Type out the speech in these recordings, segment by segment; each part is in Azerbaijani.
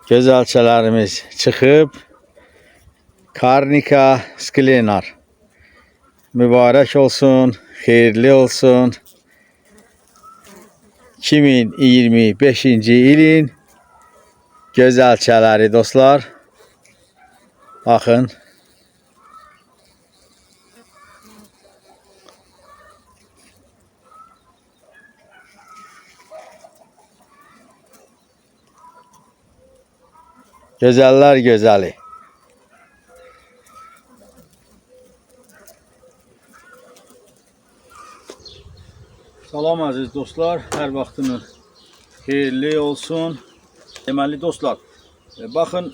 Gözəlçələrimiz çıxıb. Karnika Sklenar. Mübarək olsun, xeyirli olsun. 2025-ci ilin gözəlçələri dostlar. Baxın. Gözəller gözəli. Salam əziz dostlar, hər vaxtınız xeyirli olsun. Deməli dostlar, baxın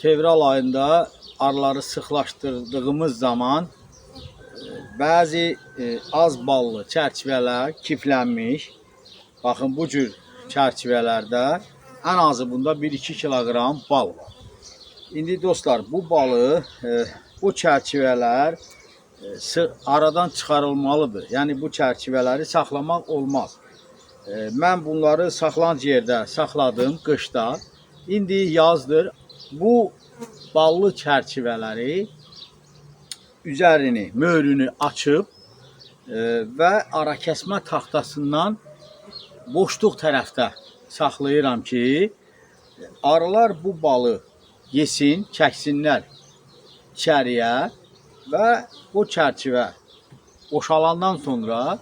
fevral ayında arıları sıxlaşdırdığımız zaman bəzi az ballı çərçivələr kiflənmiş. Baxın bu cür çərçivələrdə ən azı bunda 1-2 kiloqram bal var. İndi dostlar bu balı bu çərçivələr aradan çıxarılmalıdır. Yəni bu çərçivələri saxlamaq olmaz. Mən bunları saxlanc yerdə saxladım qışda. İndi yazdır. Bu ballı çərçivələri üzərini, möhrünü açıb və arakəsmə taxtasından boşluq tərəfdə saxlayıram ki, arılar bu balı yesin, çəksinlər içəriyə və bu çərçivə boşalandan sonra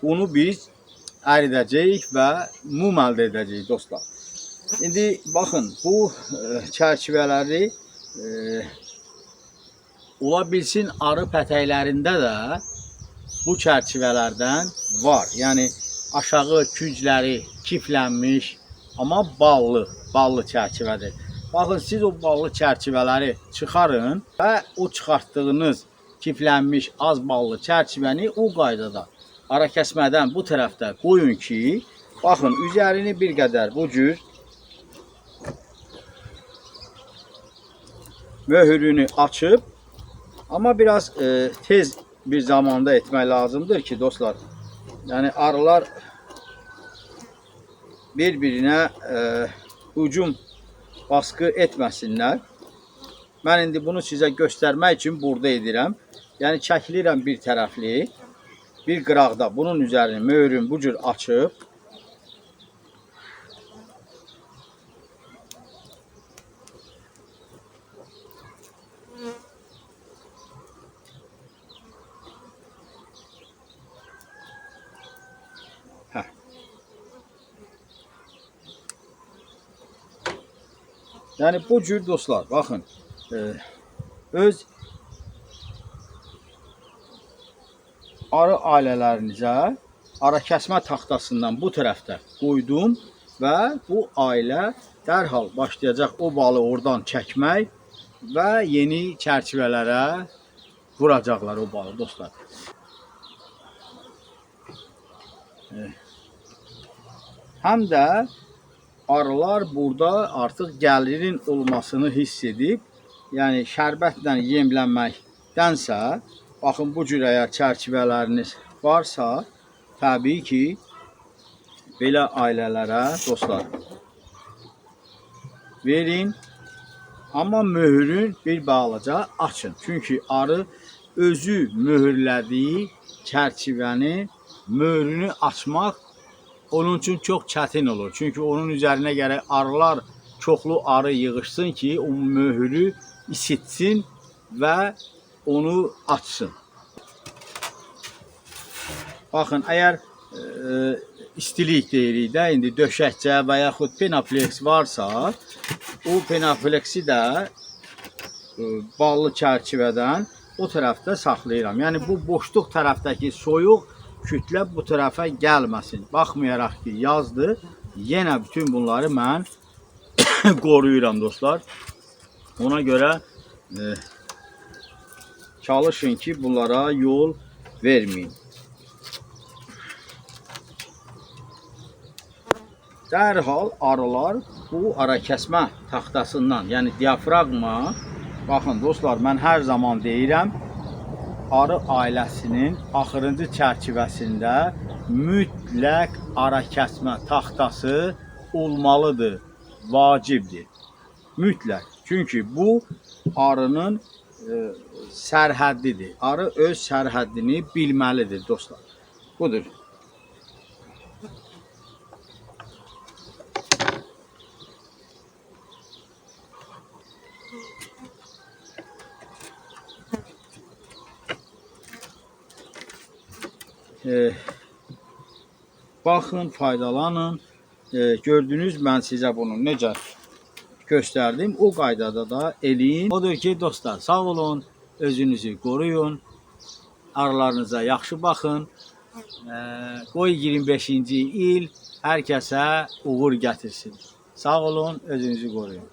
bunu biz əridəcəyik və mum əldə edəcəyik dostlar. İndi baxın bu çərçivələri ola bilsin arı pətəklərində də bu çərçivələrdən var. Yəni aşağı küncləri kiflənmiş, amma ballı çərçivədir. Baxın siz o ballı çərçivələri çıxarın və o çıxartdığınız kiflənmiş az ballı çərçivəni o qaydada ara kəsmədən bu tərəfdə qoyun ki, baxın üzərini bir qədər bu cür möhürünü açıb, amma biraz tez bir zamanda etmək lazımdır ki dostlar, yəni arılar bir-birinə hücum baskı etməsinlər. Mən indi bunu sizə göstərmək üçün burada edirəm. Yəni çəkilirəm bir tərəfli, bir qıraqda bunun üzərini möhürün bu cür açıb Hə. Yəni bu cür dostlar, baxın, öz arı ailələrinizə ara kəsmə taxtasından bu tərəfdə qoydum və bu ailə dərhal başlayacaq o balı oradan çəkmək və yeni çərçivələrə vuracaqlar o balı dostlar. Həm də arılar burada artıq gəlirin olmasını hiss edib, yəni şərbətlə yemlənməkdənsə, baxın bu cür əgər çərçivələriniz varsa, təbii ki, belə ailələrə dostlar verin, amma möhürün bir balaca açın. Çünki arı özü möhürlədiyi çərçivəni möhrünü açmaq onun üçün çox çətin olur. Çünki onun üzərinə gərək arılar, çoxlu arı yığışsın ki, o möhürü isitsin və onu açsın. Baxın, əgər istilik deyirik də, indi döşəkcə və yaxud penaflex varsa, o penaflexi də ballı çərçivədən o tərəfdə saxlayıram. Yəni bu boşluq tərəfdəki soyuq kütlə bu tərəfə gəlməsin. Baxmayaraq ki, yazdır, yenə bütün bunları mən qoruyuram dostlar. Ona görə çalışın ki, bunlara yol verməyin. Dərhal arılar bu arakəsmə taxtasından, yəni diafraqma, baxın dostlar, mən hər zaman deyirəm, arı ailəsinin axırıncı çərçivəsində mütləq arakəsmə taxtası olmalıdır. vacibdir. Mütləq. Çünki bu arının sərhəddidir. Arı öz sərhəddini bilməlidir dostlar. Budur. Baxın, faydalanın. Gördünüz, mən sizə bunu necə göstərdim. O qaydada da eləyin. Odur ki, dostlar, sağ olun, özünüzü qoruyun, arılarınıza yaxşı baxın. Qoy 25-ci il hər kəsə uğur gətirsin. Sağ olun, özünüzü qoruyun.